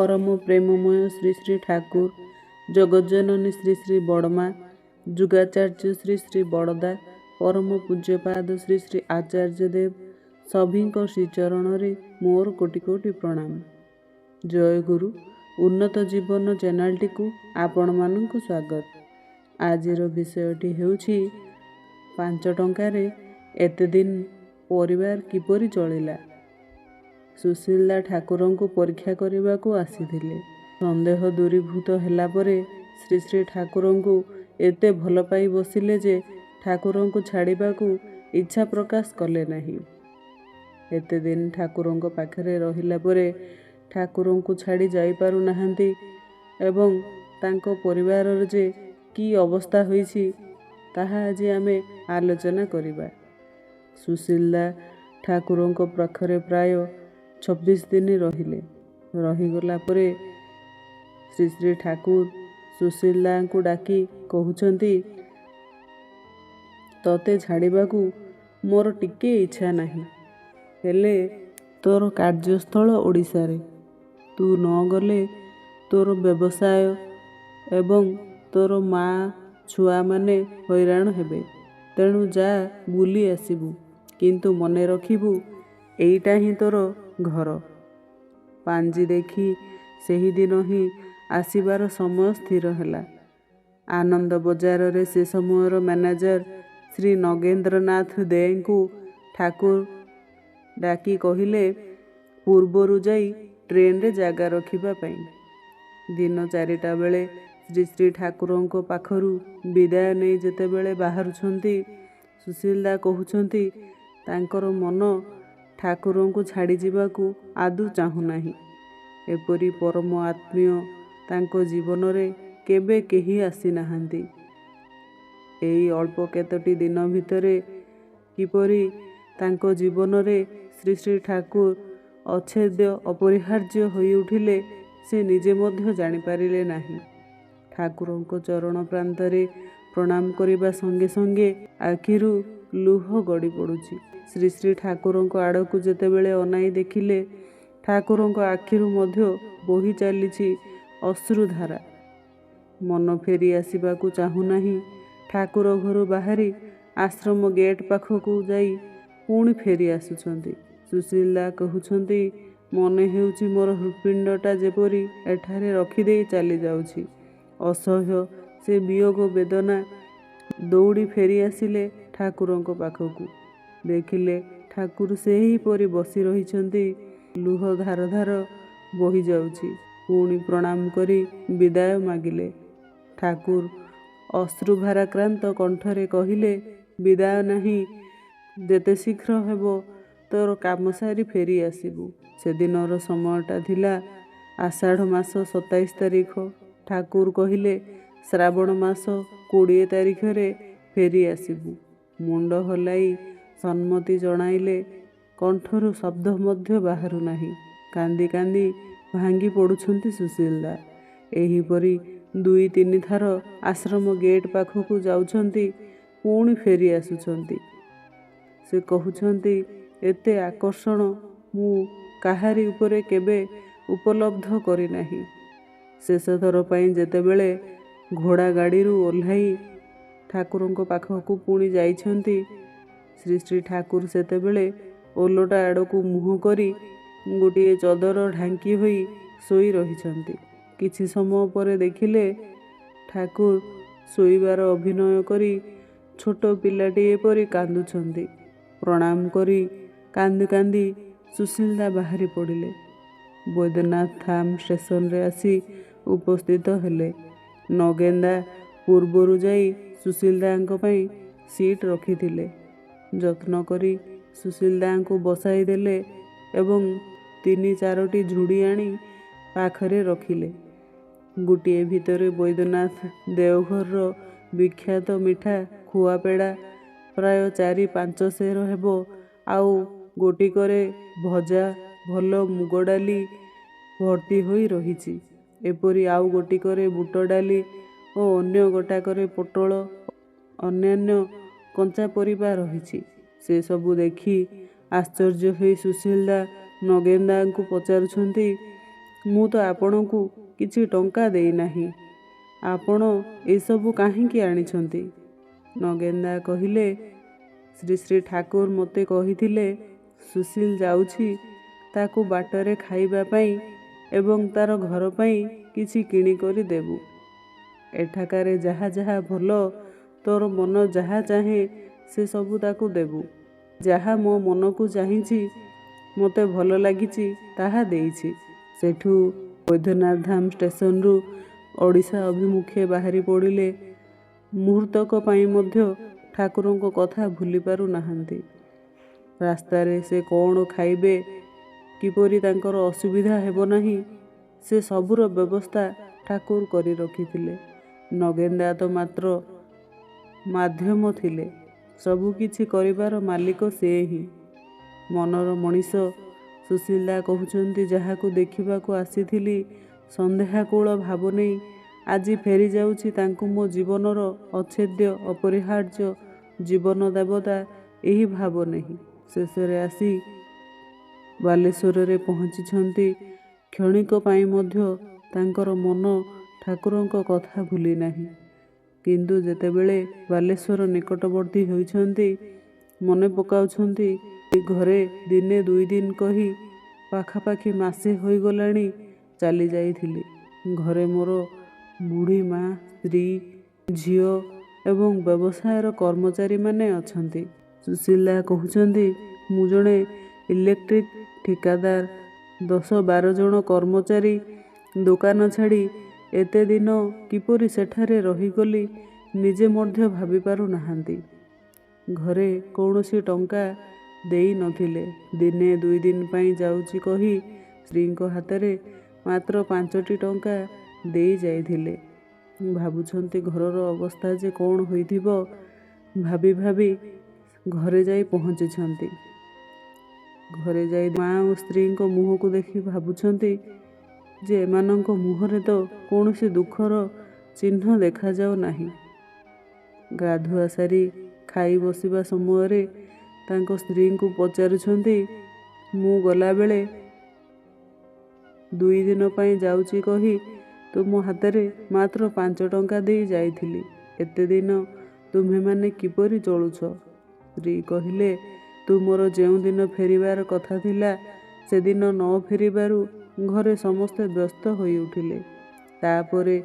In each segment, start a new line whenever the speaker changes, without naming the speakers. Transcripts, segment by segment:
ପରମ ପ୍ରେମମୟ ଶ୍ରୀ ଶ୍ରୀ ଠାକୁର, ଜଗଜ୍ଜନନୀ ଶ୍ରୀ ଶ୍ରୀ ବଡ଼ମା, ଯୁଗାଚାର୍ଯ୍ୟ ଶ୍ରୀ ଶ୍ରୀ ବଡ଼ଦା, ପରମ ପୂଜ୍ୟପାଦ ଶ୍ରୀ ଶ୍ରୀ ଆଚାର୍ଯ୍ୟ ଦେବ ସଭିଙ୍କ ଶ୍ରୀଚରଣରେ ମୋର କୋଟି କୋଟି ପ୍ରଣାମ। ଜୟ ଗୁରୁ। ଉନ୍ନତ ଜୀବନ ଚ୍ୟାନେଲଟିକୁ ଆପଣମାନଙ୍କୁ ସ୍ୱାଗତ। ଆଜିର ବିଷୟଟି ହେଉଛି, 5 ଟଙ୍କାରେ ଏତେ ଦିନ ପରିବାର କିପରି ଚଳିଲା? ସୁଶୀଲଦା ଠାକୁରଙ୍କୁ ପରୀକ୍ଷା କରିବାକୁ ଆସିଥିଲେ। ସନ୍ଦେହ ଦୂରୀଭୂତ ହେଲା ପରେ ଶ୍ରୀ ଶ୍ରୀ ଠାକୁରଙ୍କୁ ଏତେ ଭଲ ପାଇ ବସିଲେ ଯେ ଠାକୁରଙ୍କୁ ଛାଡ଼ିବାକୁ ଇଚ୍ଛା ପ୍ରକାଶ କଲେ ନାହିଁ। ଏତେ ଦିନ ଠାକୁରଙ୍କ ପାଖରେ ରହିଲା ପରେ ଠାକୁରଙ୍କୁ ଛାଡ଼ି ଯାଇପାରୁନାହାନ୍ତି ଏବଂ ତାଙ୍କ ପରିବାରର ଯେ କି ଅବସ୍ଥା ହୋଇଛି, ତାହା ଆଜି ଆମେ ଆଲୋଚନା କରିବା। ସୁଶୀଲଦା ଠାକୁରଙ୍କ ପାଖରେ ପ୍ରାୟ 26 ଦିନ ରହିଲେ। ରହିଗଲା ପରେ ଶ୍ରୀ ଶ୍ରୀ ଠାକୁର ସୁଶୀଲଦାଙ୍କୁ ଡାକି କହୁଛନ୍ତି, ତତେ ଛାଡ଼ିବାକୁ ମୋର ଟିକେ ଇଚ୍ଛା ନାହିଁ। ହେଲେ ତୋର କାର୍ଯ୍ୟସ୍ଥଳ ଓଡ଼ିଶାରେ। ତୁ ନ ଗଲେ ତୋର ବ୍ୟବସାୟ ଏବଂ ତୋର ମା ଛୁଆମାନେ ହଇରାଣ ହେବେ। ତେଣୁ ଯା, ବୁଲି ଆସିବୁ। କିନ୍ତୁ ମନେ ରଖିବୁ, ଏଇଟା ହିଁ ତୋର ଘର। ପାଞ୍ଜି ଦେଖି ସେହିଦିନ ହିଁ ଆସିବାର ସମୟ ସ୍ଥିର ହେଲା। ଆନନ୍ଦ ବଜାରରେ ସେ ସମୟର ମ୍ୟାନେଜର ଶ୍ରୀ ନଗେନ୍ଦ୍ରନାଥ ଦେଙ୍କୁ ଠାକୁର ଡାକି କହିଲେ ପୂର୍ବରୁ ଯାଇ ଟ୍ରେନରେ ଜାଗା ରଖିବା ପାଇଁ। ଦିନ 4ଟା ବେଳେ ଶ୍ରୀ ଶ୍ରୀ ଠାକୁରଙ୍କ ପାଖରୁ ବିଦାୟ ନେଇ ଯେତେବେଳେ ବାହାରୁଛନ୍ତି, ସୁଶୀଲଦା କହୁଛନ୍ତି, ତାଙ୍କର ମନ ଠାକୁରଙ୍କୁ ଛାଡ଼ିଯିବାକୁ ଆଦୌ ଚାହୁଁନାହିଁ। ଏପରି ପରମ ଆତ୍ମୀୟ ତାଙ୍କ ଜୀବନରେ କେବେ କେହି ଆସିନାହାନ୍ତି। ଏଇ ଅଳ୍ପ କେତୋଟି ଦିନ ଭିତରେ କିପରି ତାଙ୍କ ଜୀବନରେ ଶ୍ରୀ ଶ୍ରୀ ଠାକୁର ଅଚ୍ଛେଦ୍ୟ, ଅପରିହାର୍ଯ୍ୟ ହୋଇଉଠିଲେ, ସେ ନିଜେ ମଧ୍ୟ ଜାଣିପାରିଲେ ନାହିଁ। ଠାକୁରଙ୍କ ଚରଣ ପ୍ରାନ୍ତରେ ପ୍ରଣାମ କରିବା ସଙ୍ଗେ ସଙ୍ଗେ ଆଖିରୁ ଲୁହ ଗଡ଼ି ପଡ଼ୁଛି। ଶ୍ରୀ ଶ୍ରୀ ଠାକୁରଙ୍କ ଆଡ଼କୁ ଯେତେବେଳେ ଅନାଇ ଦେଖିଲେ, ଠାକୁରଙ୍କ ଆଖିରୁ ମଧ୍ୟ ବୋହି ଚାଲିଛି ଅଶ୍ରୁଧାରା। ମନ ଫେରି ଆସିବାକୁ ଚାହୁଁନାହିଁ। ଠାକୁର ଘରୁ ବାହାରି ଆଶ୍ରମ ଗେଟ୍ ପାଖକୁ ଯାଇ ପୁଣି ଫେରି ଆସୁଛନ୍ତି। ସୁଶୀଲଦା କହୁଛନ୍ତି, ମନେ ହେଉଛି ମୋର ହୃତ୍ପିଣ୍ଡଟା ଯେପରି ଏଠାରେ ରଖିଦେଇ ଚାଲିଯାଉଛି। ଅସହ୍ୟ ସେ ବିୟୋଗ ବେଦନା। ଦୌଡ଼ି ଫେରି ଆସିଲେ ଠାକୁରଙ୍କ ପାଖକୁ। ଦେଖିଲେ ଠାକୁର ସେହିପରି ବସି ରହିଛନ୍ତି। ଲୁହ ଧାର ଧାର ବହିଯାଉଛି। ପୁଣି ପ୍ରଣାମ କରି ବିଦାୟ ମାଗିଲେ। ଠାକୁର ଅଶ୍ରୁଭାରାକ୍ରାନ୍ତ କଣ୍ଠରେ କହିଲେ, ବିଦାୟ ନାହିଁ, ଯେତେ ଶୀଘ୍ର ହେବ ତୋର କାମ ସାରି ଫେରି ଆସିବୁ। ସେଦିନର ସମୟଟା ଥିଲା ଆଷାଢ଼ ମାସ 27 ତାରିଖ। ଠାକୁର କହିଲେ, ଶ୍ରାବଣ ମାସ 20 ତାରିଖରେ ଫେରି ଆସିବୁ। ମୁଣ୍ଡ ହଲାଇ ସମ୍ମତି ଜଣାଇଲେ। କଣ୍ଠରୁ ଶବ୍ଦ ମଧ୍ୟ ବାହାରୁ ନାହିଁ। କାନ୍ଦି କାନ୍ଦି ଭାଙ୍ଗି ପଡ଼ୁଛନ୍ତି ସୁଶୀଲଦା। ଏହିପରି ଦୁଇ ତିନି ଥର ଆଶ୍ରମ ଗେଟ୍ ପାଖକୁ ଯାଉଛନ୍ତି, ପୁଣି ଫେରି ଆସୁଛନ୍ତି। ସେ କହୁଛନ୍ତି, ଏତେ ଆକର୍ଷଣ ମୁଁ କାହାରି ଉପରେ କେବେ ଉପଲବ୍ଧ କରିନାହିଁ। ଶେଷଥର ପାଇଁ ଯେତେବେଳେ ଘୋଡ଼ା ଗାଡ଼ିରୁ ଓହ୍ଲାଇ ଠାକୁରଙ୍କ ପାଖକୁ ପୁଣି ଯାଇଛନ୍ତି, ଶ୍ରୀ ଶ୍ରୀ ଠାକୁର ସେତେବେଳେ ଓଲଟା ଆଡ଼କୁ ମୁହଁ କରି ଗୋଟିଏ ଚଦର ଢାଙ୍କି ହୋଇ ଶୋଇ ରହିଛନ୍ତି। କିଛି ସମୟ ପରେ ଦେଖିଲେ, ଠାକୁର ଶୋଇବାର ଅଭିନୟ କରି ଛୋଟ ପିଲାଟିଏ ପରି କାନ୍ଦୁଛନ୍ତି। ପ୍ରଣାମ କରି କାନ୍ଦି କାନ୍ଦି ସୁଶୀଲଦା ବାହାରି ପଡ଼ିଲେ। ବୈଦ୍ୟନାଥ ଧାମ ଷ୍ଟେସନରେ ଆସି ଉପସ୍ଥିତ ହେଲେ। ନଗେନ୍ଦା ପୂର୍ବରୁ ଯାଇ ସୁଶୀଲଦାଙ୍କ ପାଇଁ ସିଟ୍ ରଖିଥିଲେ। ଯତ୍ନ କରି ସୁଶୀଲଦାଙ୍କୁ ବସାଇ ଦେଲେ ଏବଂ ତିନି ଚାରୋଟି ଝୁଡ଼ି ଆଣି ପାଖରେ ରଖିଲେ। ଗୋଟିଏ ଭିତରେ ବୈଦ୍ୟନାଥ ଦେଓଘରର ବିଖ୍ୟାତ ମିଠା ଖୁଆପେଡ଼ା ପ୍ରାୟ 4-5 ସେର ହେବ, ଆଉ ଗୋଟିକରେ ଭଜା ଭଲ ମୁଗ ଡାଲି ଭର୍ତ୍ତି ହୋଇ ରହିଛି। ଏପରି ଆଉ ଗୋଟିକରେ ବୁଟ ଡାଲି ଓ ଅନ୍ୟ ଗୋଟାକରେ ପୋଟଳ, ଅନ୍ୟାନ୍ୟ କଞ୍ଚା ପରିବା ରହିଛି। ସେସବୁ ଦେଖି ଆଶ୍ଚର୍ଯ୍ୟ ହୋଇ ସୁଶୀଲଦା ନଗେନ୍ଦାଙ୍କୁ ପଚାରୁଛନ୍ତି, ମୁଁ ତ ଆପଣଙ୍କୁ କିଛି ଟଙ୍କା ଦେଇନାହିଁ, ଆପଣ ଏସବୁ କାହିଁକି ଆଣିଛନ୍ତି? ନଗେନ୍ଦା କହିଲେ, ଶ୍ରୀ ଶ୍ରୀ ଠାକୁର ମୋତେ କହିଥିଲେ ସୁଶୀଲ ଯାଉଛି, ତାକୁ ବାଟରେ ଖାଇବା ପାଇଁ ଏବଂ ତାର ଘର ପାଇଁ କିଛି କିଣିକରି ଦେବୁ। ଏଠାକାରେ ଯାହା ଯାହା ଭଲ, ତୋର ମନ ଯାହା ଚାହେଁ ସେ ସବୁ ତାକୁ ଦେବୁ। ଯାହା ମୋ ମନକୁ ଚାହିଁଛି, ମୋତେ ଭଲ ଲାଗିଛି, ତାହା ଦେଇଛି। ସେଠୁ ବୈଦ୍ୟନାଥ ଧାମ ଷ୍ଟେସନରୁ ଓଡ଼ିଶା ଅଭିମୁଖେ ବାହାରି ପଡ଼ିଲେ। ମୁହୂର୍ତ୍ତକ ପାଇଁ ମଧ୍ୟ ଠାକୁରଙ୍କ କଥା ଭୁଲି ପାରୁନାହାନ୍ତି। ରାସ୍ତାରେ ସେ କ'ଣ ଖାଇବେ, କିପରି ତାଙ୍କର ଅସୁବିଧା ହେବ ନାହିଁ, ସେ ସବୁର ବ୍ୟବସ୍ଥା ଠାକୁର କରି ରଖିଥିଲେ। ନଗେନ୍ଦା ତ ମାତ୍ର ମାଧ୍ୟମ ଥିଲେ, ସବୁକିଛି କରିବାର ମାଲିକ ସେ ହିଁ। ମନର ମଣିଷ ସୁଶୀଲା କହୁଛନ୍ତି, ଯାହାକୁ ଦେଖିବାକୁ ଆସିଥିଲି ସନ୍ଦେହାକୁଳ ଭାବ ନେଇ, ଆଜି ଫେରିଯାଉଛି ତାଙ୍କୁ ମୋ ଜୀବନର ଅଚ୍ଛେଦ୍ୟ ଅପରିହାର୍ଯ୍ୟ ଜୀବନ ଦେବତା ଏହି ଭାବ ନେଇ। ଶେଷରେ ଆସି ବାଲେଶ୍ୱରରେ ପହଞ୍ଚିଛନ୍ତି। କ୍ଷଣିକ ପାଇଁ ମଧ୍ୟ ତାଙ୍କର ମନ ଠାକୁରଙ୍କ କଥା ଭୁଲି ନାହିଁ। କିନ୍ତୁ ଯେତେବେଳେ ବାଲେଶ୍ୱର ନିକଟବର୍ତ୍ତୀ ହୋଇଛନ୍ତି, ମନେ ପକାଉଛନ୍ତି, ଘରେ ଦିନେ ଦୁଇଦିନ କହି ପାଖାପାଖି ମାସେ ହୋଇଗଲାଣି ଚାଲି ଯାଇଥିଲି। ଘରେ ମୋର ବୁଢ଼ୀ ମା, ସ୍ତ୍ରୀ, ଝିଅ ଏବଂ ବ୍ୟବସାୟର କର୍ମଚାରୀମାନେ ଅଛନ୍ତି। ସୁଶୀଲା କହୁଛନ୍ତି, ମୁଁ ଜଣେ ଇଲେକ୍ଟ୍ରିକ୍ ଠିକାଦାର। 10-12 ଜଣ କର୍ମଚାରୀ, ଦୋକାନ ଛାଡ଼ି ଏତେ ଦିନ କିପରି ସେଠାରେ ରହିଗଲି ନିଜେ ମଧ୍ୟ ଭାବିପାରୁନାହାନ୍ତି। ଘରେ କୌଣସି ଟଙ୍କା ଦେଇନଥିଲେ। ଦିନେ ଦୁଇଦିନ ପାଇଁ ଯାଉଛି କହି ସ୍ତ୍ରୀଙ୍କ ହାତରେ ମାତ୍ର 5ଟି ଟଙ୍କା ଦେଇ ଯାଇଥିଲେ। ଭାବୁଛନ୍ତି ଘରର ଅବସ୍ଥା ଯେ କ'ଣ ହୋଇଥିବ, ଭାବି ଭାବି ଘରେ ଯାଇ ପହଞ୍ଚିଛନ୍ତି। ଘରେ ଯାଇ ମା ଓ ସ୍ତ୍ରୀଙ୍କ ମୁହଁକୁ ଦେଖି ଭାବୁଛନ୍ତି ଯେ ଏମାନଙ୍କ ମୁହଁରେ ତ କୌଣସି ଦୁଃଖର ଚିହ୍ନ ଦେଖାଯାଉ ନାହିଁ। ଗାଧୁଆ ସାରି ଖାଇ ବସିବା ସମୟରେ ତାଙ୍କ ସ୍ତ୍ରୀଙ୍କୁ ପଚାରୁଛନ୍ତି, ମୁଁ ଗଲାବେଳେ 2 ଦିନ ପାଇଁ ଯାଉଛି କହି ତୁମ ହାତରେ ମାତ୍ର 5 ଟଙ୍କା ଦେଇ ଯାଇଥିଲି, ଏତେ ଦିନ ତୁମ୍ଭେମାନେ କିପରି ଚଳୁଛ? ସ୍ତ୍ରୀ କହିଲେ, ତୁମର ଯେଉଁଦିନ ଫେରିବାର କଥା ଥିଲା ସେଦିନ ନ ଫେରିବାରୁ ଘରେ ସମସ୍ତେ ବ୍ୟସ୍ତ ହୋଇଉଠିଲେ। ତାପରେ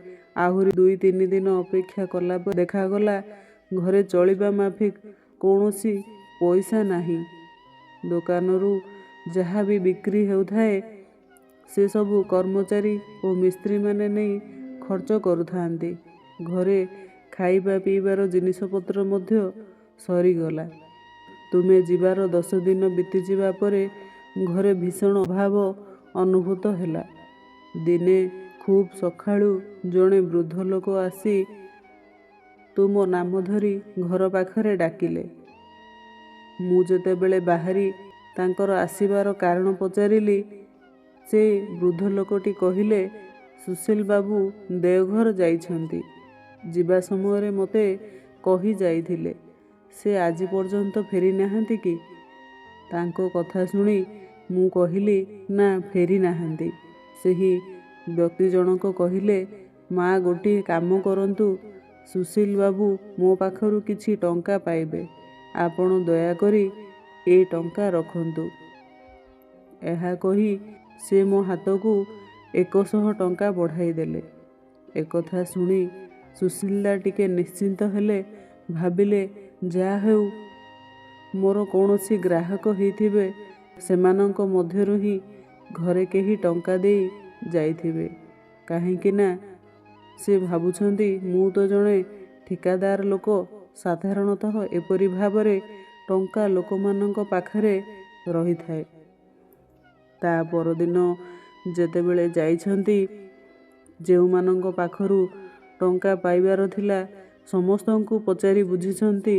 ଆହୁରି 2-3 ଦିନ ଅପେକ୍ଷା କଲା ପରେ ଦେଖାଗଲା ଘରେ ଚଳିବା ମାଫିକ କୌଣସି ପଇସା ନାହିଁ। ଦୋକାନରୁ ଯାହା ବି ବିକ୍ରି ହେଉଥାଏ ସେସବୁ କର୍ମଚାରୀ ଓ ମିସ୍ତ୍ରୀମାନେ ନେଇ ଖର୍ଚ୍ଚ କରୁଥାନ୍ତି। ଘରେ ଖାଇବା ପିଇବାର ଜିନିଷପତ୍ର ମଧ୍ୟ ସରିଗଲା। ତୁମେ ଯିବାର 10 ଦିନ ବିତିଯିବା ପରେ ଘରେ ଭୀଷଣ ଅଭାବ ଅନୁଭୂତ ହେଲା। ଦିନେ ଖୁବ୍ ସକାଳୁ ଜଣେ ବୃଦ୍ଧ ଲୋକ ଆସି ତୁମ ନାମ ଧରି ଘର ପାଖରେ ଡାକିଲେ। ମୁଁ ଯେତେବେଳେ ବାହାରି ତାଙ୍କର ଆସିବାର କାରଣ ପଚାରିଲି, ସେ ବୃଦ୍ଧ ଲୋକଟି କହିଲେ, ସୁଶୀଲ ବାବୁ ଦେଓଘର ଯାଇଛନ୍ତି, ଯିବା ସମୟରେ ମୋତେ କହି ଯାଇଥିଲେ, ସେ ଆଜି ପର୍ଯ୍ୟନ୍ତ ଫେରିନାହାନ୍ତି କି? ତାଙ୍କ କଥା ଶୁଣି ମୁଁ କହିଲି, ନା, ଫେରି ନାହାନ୍ତି। ସେହି ବ୍ୟକ୍ତି ଜଣକ କହିଲେ, ମା, ଗୋଟିଏ କାମ କରନ୍ତୁ, ସୁଶୀଲ ବାବୁ ମୋ ପାଖରୁ କିଛି ଟଙ୍କା ପାଇବେ, ଆପଣ ଦୟାକରି ଏ ଟଙ୍କା ରଖନ୍ତୁ। ଏହା କହି ସେ ମୋ ହାତକୁ 100 ଟଙ୍କା ବଢ଼ାଇଦେଲେ। ଏକଥା ଶୁଣି ସୁଶୀଲଦା ଟିକେ ନିଶ୍ଚିନ୍ତ ହେଲେ। ଭାବିଲେ, ଯାହା ହେଉ ମୋର କୌଣସି ଗ୍ରାହକ ହେଇଥିବେ, ସେମାନଙ୍କ ମଧ୍ୟରୁ ହିଁ ଘରେ କେହି ଟଙ୍କା ଦେଇ ଯାଇଥିବେ। କାହିଁକି ନା ସେ ଭାବୁଛନ୍ତି, ମୁଁ ତ ଜଣେ ଠିକାଦାର ଲୋକ, ସାଧାରଣତଃ ଏପରି ଭାବରେ ଟଙ୍କା ଲୋକମାନଙ୍କ ପାଖରେ ରହିଥାଏ। ତା ପରଦିନ ଯେତେବେଳେ ଯାଇଛନ୍ତି, ଯେଉଁମାନଙ୍କ ପାଖରୁ ଟଙ୍କା ପାଇବାର ଥିଲା ସମସ୍ତଙ୍କୁ ପଚାରି ବୁଝିଛନ୍ତି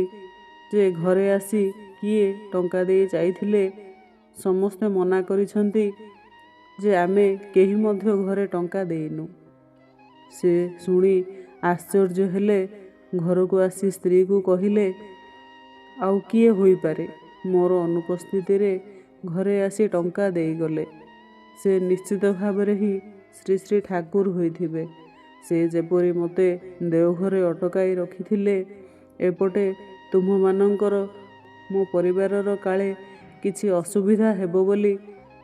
ଯେ ଘରେ ଆସି କିଏ ଟଙ୍କା ଦେଇ ଯାଇଥିଲେ। ସମସ୍ତେ ମନା କରିଛନ୍ତି ଯେ ଆମେ କେହି ମଧ୍ୟ ଘରେ ଟଙ୍କା ଦେଇନୁ। ସେ ଶୁଣି ଆଶ୍ଚର୍ଯ୍ୟ ହେଲେ। ଘରକୁ ଆସି ସ୍ତ୍ରୀକୁ କହିଲେ, ଆଉ କିଏ ହୋଇପାରେ, ମୋର ଅନୁପସ୍ଥିତିରେ ଘରେ ଆସି ଟଙ୍କା ଦେଇଗଲେ? ସେ ନିଶ୍ଚିତ ଭାବରେ ହିଁ ଶ୍ରୀ ଶ୍ରୀ ଠାକୁର ହୋଇଥିବେ। ସେ ଯେପରି ମୋତେ ଦେଓଘରେ ଅଟକାଇ ରଖିଥିଲେ, ଏପଟେ ତୁମ୍ଭମାନଙ୍କର ମୋ ପରିବାରର କାଳେ କିଛି ଅସୁବିଧା ହେବ ବୋଲି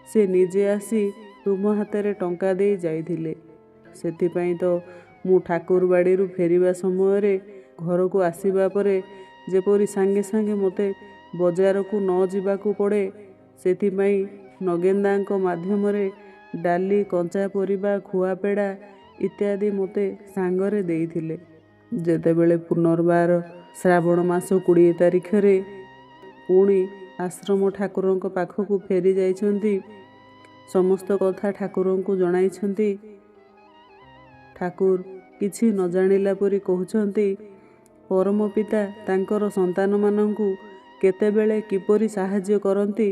ସେ ନିଜେ ଆସି ତୁମ ହାତରେ ଟଙ୍କା ଦେଇ ଯାଇଥିଲେ। ସେଥିପାଇଁ ତ ମୁଁ ଠାକୁରବାଡ଼ିରୁ ଫେରିବା ସମୟରେ ଘରକୁ ଆସିବା ପରେ ଯେପରି ସାଙ୍ଗେ ସାଙ୍ଗେ ମୋତେ ବଜାରକୁ ନ ଯିବାକୁ ପଡ଼େ, ସେଥିପାଇଁ ନଗେନ୍ଦାଙ୍କ ମାଧ୍ୟମରେ ଡାଲି, କଞ୍ଚା ପରିବା, ଖୁଆପେଡ଼ା ଇତ୍ୟାଦି ମୋତେ ସାଙ୍ଗରେ ଦେଇଥିଲେ। ଯେତେବେଳେ ପୁନର୍ବାର ଶ୍ରାବଣ ମାସ 20 ତାରିଖରେ ପୁଣି ଆଶ୍ରମ ଠାକୁରଙ୍କ ପାଖକୁ ଫେରି ଯାଇଛନ୍ତି, ସମସ୍ତ କଥା ଠାକୁରଙ୍କୁ ଜଣାଇଛନ୍ତି। ଠାକୁର କିଛି ନ ଜାଣିଲା ପରି କହୁଛନ୍ତି, ପରମପିତା ତାଙ୍କର ସନ୍ତାନମାନଙ୍କୁ କେତେବେଳେ କିପରି ସାହାଯ୍ୟ କରନ୍ତି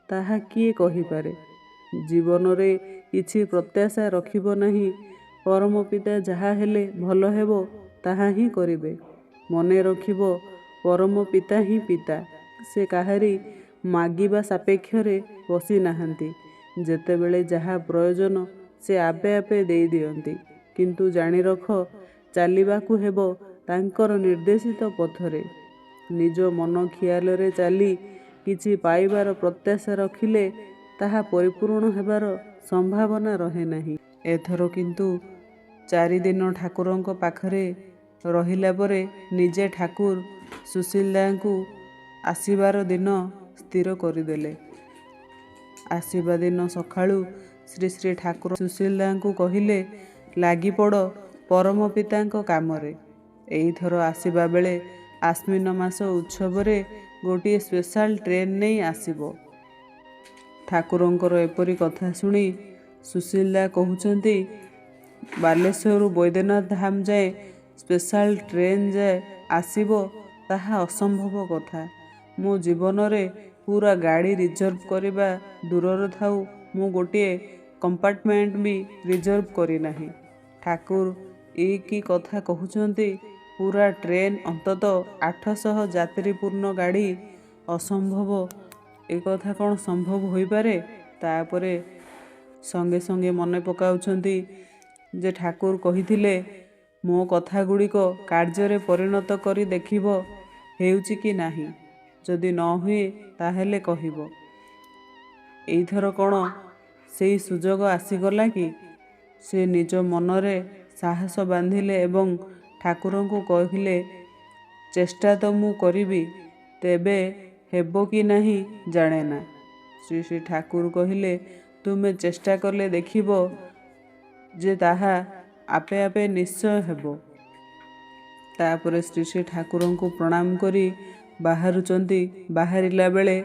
ତାହା କିଏ କହିପାରେ? ଜୀବନରେ କିଛି ପ୍ରତ୍ୟାଶା ରଖିବ ନାହିଁ। ପରମପିତା ଯାହା ହେଲେ ଭଲ ହେବ ତାହା ହିଁ କରିବେ। ମନେ ରଖିବ, ପରମପିତା ହିଁ ପିତା। ସେ କାହାରି ମାଗିବା ସାପେକ୍ଷରେ ବସିନାହାନ୍ତି। ଯେତେବେଳେ ଯାହା ପ୍ରୟୋଜନ ସେ ଆପେ ଆପେ ଦେଇଦିଅନ୍ତି। କିନ୍ତୁ ଜାଣିରଖ, ଚାଲିବାକୁ ହେବ ତାଙ୍କର ନିର୍ଦ୍ଦେଶିତ ପଥରେ। ନିଜ ମନ ଖିଆଲରେ ଚାଲି କିଛି ପାଇବାର ପ୍ରତ୍ୟାଶା ରଖିଲେ ତାହା ପରିପୂର୍ଣ୍ଣ ହେବାର ସମ୍ଭାବନା ରହେ ନାହିଁ। ଏଥର କିନ୍ତୁ 4 ଦିନ ଠାକୁରଙ୍କ ପାଖରେ ରହିଲା ପରେ ନିଜେ ଠାକୁର ସୁଶୀଲଦାଙ୍କୁ ଆସିବାର ଦିନ ସ୍ଥିର କରିଦେଲେ। ଆସିବା ଦିନ ସକାଳୁ ଶ୍ରୀ ଶ୍ରୀ ଠାକୁର ସୁଶୀଲଦାଙ୍କୁ କହିଲେ, ଲାଗିପଡ଼ ପରମପିତାଙ୍କ କାମରେ। ଏଇଥର ଆସିବା ବେଳେ ଆଶ୍ୱିନ ମାସ ଉତ୍ସବରେ ଗୋଟିଏ ସ୍ପେଶାଲ ଟ୍ରେନ୍ ନେଇ ଆସିବ। ଠାକୁରଙ୍କର ଏପରି କଥା ଶୁଣି ସୁଶୀଲଦା କହୁଛନ୍ତି, ବାଲେଶ୍ୱରରୁ ବୈଦ୍ୟନାଥ ଧାମ ଯାଏ ସ୍ପେଶାଲ ଟ୍ରେନ୍ ଯାଏ ଆସିବ ତାହା ଅସମ୍ଭବ କଥା। ମୋ ଜୀବନରେ ପୁରା ଗାଡ଼ି ରିଜର୍ଭ କରିବା ଦୂରର ଥାଉ, ମୁଁ ଗୋଟିଏ କମ୍ପାର୍ଟମେଣ୍ଟ ବି ରିଜର୍ଭ କରିନାହିଁ। ଠାକୁର ଏ କି କଥା କହୁଛନ୍ତି? ପୁରା ଟ୍ରେନ୍, ଅନ୍ତତଃ 800 ଯାତ୍ରୀପୂର୍ଣ୍ଣ ଗାଡ଼ି ଅସମ୍ଭବ, ଏ କଥା କ'ଣ ସମ୍ଭବ ହୋଇପାରେ? ତାପରେ ସଙ୍ଗେ ସଙ୍ଗେ ମନେ ପକାଉଛନ୍ତି ଯେ ଠାକୁର କହିଥିଲେ, ମୋ କଥାଗୁଡ଼ିକ କାର୍ଯ୍ୟରେ ପରିଣତ କରି ଦେଖିବ ହେଉଛି କି ନାହିଁ। ଯଦି ନ ହୁଏ ତାହେଲେ କହିବ। ଏଇଥର କ'ଣ ସେଇ ସୁଯୋଗ ଆସିଗଲା କି? ସେ ନିଜ ମନରେ ସାହସ ବାନ୍ଧିଲେ ଏବଂ ଠାକୁରଙ୍କୁ କହିଲେ, ଚେଷ୍ଟା ତ ମୁଁ କରିବି, ତେବେ ହେବ କି ନାହିଁ ଜାଣେନା। ଶ୍ରୀ ଶ୍ରୀ ଠାକୁର କହିଲେ, ତୁମେ ଚେଷ୍ଟା କଲେ ଦେଖିବ ଯେ ତାହା ଆପେ ଆପେ ନିଶ୍ଚୟ ହେବ। ତାପରେ ଶ୍ରୀ ଶ୍ରୀ ଠାକୁରଙ୍କୁ ପ୍ରଣାମ କରି ବାହାରୁଛନ୍ତି। ବାହାରିଲା ବେଳେ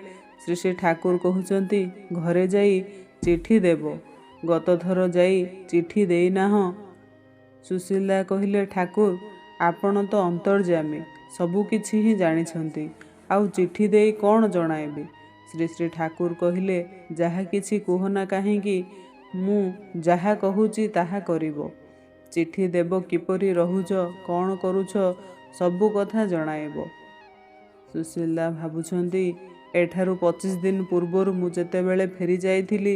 ଶ୍ରୀ ଶ୍ରୀ ଠାକୁର କହୁଛନ୍ତି, ଘରେ ଯାଇ ଚିଠି ଦେବ। ଗତଥର ଯାଇ ଚିଠି ଦେଇନାହଁ। ସୁଶୀଲଦା କହିଲେ, ଠାକୁର ଆପଣ ତ ଅନ୍ତର୍ଯାମୀ, ସବୁ କିଛି ହିଁ ଜାଣିଛନ୍ତି, ଆଉ ଚିଠି ଦେଇ କ'ଣ ଜଣାଇବି? ଶ୍ରୀ ଶ୍ରୀ ଠାକୁର କହିଲେ, ଯାହା କିଛି କୁହନା କାହିଁକି, ମୁଁ ଯାହା କହୁଛି ତାହା କରିବ। ଚିଠି ଦେବ, କିପରି ରହୁଛ, କ'ଣ କରୁଛ, ସବୁ କଥା ଜଣାଇବ। ସୁଶୀଲଦା ଭାବୁଛନ୍ତି, ଏଠାରୁ 25 ଦିନ ପୂର୍ବରୁ ମୁଁ ଯେତେବେଳେ ଫେରି ଯାଇଥିଲି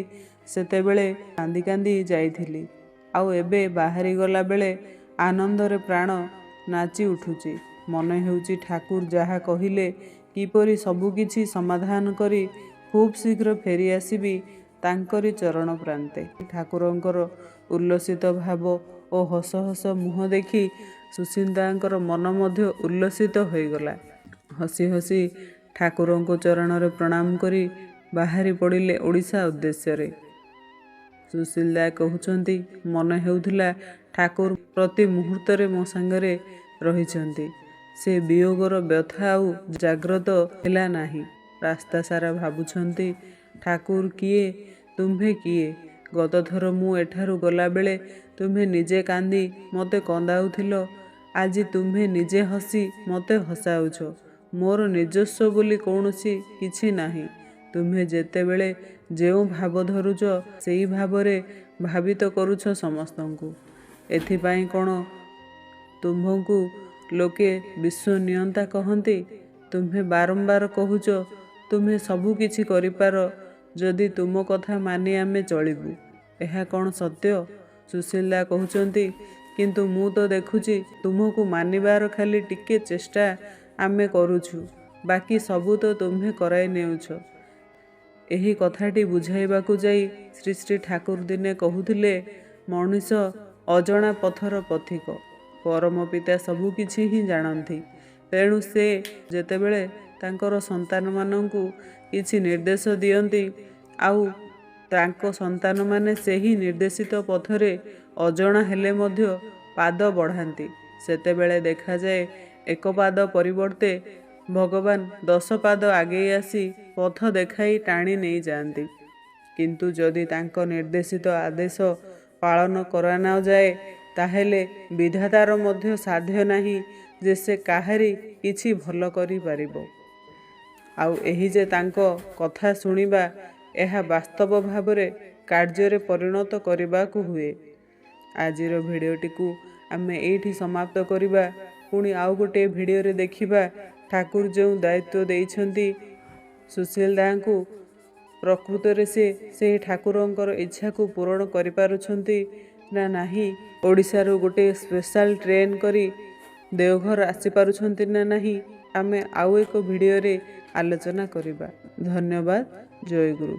ସେତେବେଳେ କାନ୍ଦି କାନ୍ଦି ଯାଇଥିଲି, ଆଉ ଏବେ ବାହାରିଗଲା ବେଳେ ଆନନ୍ଦରେ ପ୍ରାଣ ନାଚି ଉଠୁଛି। ମନେ ହେଉଛି ଠାକୁର ଯାହା କହିଲେ କିପରି ସବୁକିଛି ସମାଧାନ କରି ଖୁବ୍ ଶୀଘ୍ର ଫେରି ଆସିବି ତାଙ୍କରି ଚରଣ ପ୍ରାନ୍ତେ। ଠାକୁରଙ୍କର ଉଲ୍ଲସିତ ଭାବ ଓ ହସ ହସ ମୁହଁ ଦେଖି ସୁଶୀଲଦାଙ୍କର ମନ ମଧ୍ୟ ଉଲ୍ଲସିତ ହୋଇଗଲା। ହସି ହସି ଠାକୁରଙ୍କ ଚରଣରେ ପ୍ରଣାମ କରି ବାହାରି ପଡ଼ିଲେ ଓଡ଼ିଶା ଉଦ୍ଦେଶ୍ୟରେ। ସୁଶୀଲଦା କହୁଛନ୍ତି, ମନେ ହେଉଥିଲା ଠାକୁର ପ୍ରତି ମୁହୂର୍ତ୍ତରେ ମୋ ସାଙ୍ଗରେ ରହିଛନ୍ତି। ସେ ବିୟୋଗର ବ୍ୟଥା ଆଉ ଜାଗ୍ରତ ହେଲା ନାହିଁ। ରାସ୍ତା ସାରା ଭାବୁଛନ୍ତି, ଠାକୁର କିଏ, ତୁମ୍ଭେ କିଏ? ଗତଥର ମୁଁ ଏଠାରୁ ଗଲାବେଳେ ତୁମ୍ଭେ ନିଜେ କାନ୍ଦି ମୋତେ କନ୍ଦାଉଥିଲ, ଆଜି ତୁମ୍ଭେ ନିଜେ ହସି ମୋତେ ହସାଉଛ। ମୋର ନିଜସ୍ୱ ବୋଲି କୌଣସି କିଛି ନାହିଁ। ତୁମ୍ଭେ ଯେତେବେଳେ ଯେଉଁ ଭାବ ଧରୁଛ ସେଇ ଭାବରେ ଭାବିତ କରୁଛ ସମସ୍ତଙ୍କୁ। ଏଥିପାଇଁ କ'ଣ ତୁମ୍ଭଙ୍କୁ ଲୋକେ ବିଶ୍ୱନିୟନ୍ତା କହନ୍ତି? ତୁମ୍ଭେ ବାରମ୍ବାର କହୁଛ ତୁମ୍ଭେ ସବୁ କିଛି କରିପାର, ଯଦି ତୁମ କଥା ମାନି ଆମେ ଚଳିବୁ। ଏହା କ'ଣ ସତ୍ୟ? ସୁଶୀଲ ଦା କହୁଛନ୍ତି, କିନ୍ତୁ ମୁଁ ତ ଦେଖୁଛି ତୁମକୁ ମାନିବାର ଖାଲି ଟିକେ ଚେଷ୍ଟା ଆମେ କରୁଛୁ, ବାକି ସବୁ ତ ତୁମ୍ଭେ କରାଇ ନେଉଛ। ଏହି କଥାଟି ବୁଝାଇବାକୁ ଯାଇ ଶ୍ରୀ ଶ୍ରୀ ଠାକୁର ଦିନେ କହୁଥିଲେ, ମଣିଷ ଅଜଣା ପଥର ପଥିକ। ପରମ ପିତା ସବୁ କିଛି ହିଁ ଜାଣନ୍ତି। ତେଣୁ ସେ ଯେତେବେଳେ ତାଙ୍କର ସନ୍ତାନମାନଙ୍କୁ କିଛି ନିର୍ଦ୍ଦେଶ ଦିଅନ୍ତି ଆଉ ତାଙ୍କ ସନ୍ତାନମାନେ ସେହି ନିର୍ଦ୍ଦେଶିତ ପଥରେ ଅଜଣା ହେଲେ ମଧ୍ୟ ପାଦ ବଢ଼ାନ୍ତି, ସେତେବେଳେ ଦେଖାଯାଏ ଏକ ପାଦ ପରିବର୍ତ୍ତେ ଭଗବାନ 10 ପାଦ ଆଗେଇ ଆସି ପଥ ଦେଖାଇ ଟାଣି ନେଇଯାଆନ୍ତି। କିନ୍ତୁ ଯଦି ତାଙ୍କ ନିର୍ଦ୍ଦେଶିତ ଆଦେଶ ପାଳନ କରାନଯାଏ, ତାହେଲେ ବିଧାତାର ମଧ୍ୟ ସାଧ୍ୟ ନାହିଁ ଯେ ସେ କାହାରି କିଛି ଭଲ କରିପାରିବ। ଆଉ ଏହି ଯେ ତାଙ୍କ କଥା ଶୁଣିବା, ଏହା ବାସ୍ତବ ଭାବରେ କାର୍ଯ୍ୟରେ ପରିଣତ କରିବାକୁ ହୁଏ। ଆଜିର ଭିଡ଼ିଓଟିକୁ ଆମେ ଏଇଠି ସମାପ୍ତ କରିବା। ପୁଣି ଆଉ ଗୋଟିଏ ଭିଡ଼ିଓରେ ଦେଖିବା ଠାକୁର ଯେଉଁ ଦାୟିତ୍ୱ ଦେଇଛନ୍ତି ସୁଶୀଲ ଦାଙ୍କୁ, ପ୍ରକୃତରେ ସେ ସେହି ଠାକୁରଙ୍କର ଇଚ୍ଛାକୁ ପୂରଣ କରିପାରୁଛନ୍ତି ନା ନାହିଁ, ଓଡ଼ିଶାରୁ ଗୋଟିଏ ସ୍ପେଶାଲ ଟ୍ରେନ୍ କରି ଦେଓଘର ଆସିପାରୁଛନ୍ତି ନା ନାହିଁ, ଆମେ ଆଉ ଏକ ଭିଡ଼ିଓରେ ଆଲୋଚନା କରିବା। ଧନ୍ୟବାଦ। ଜୟଗୁରୁ।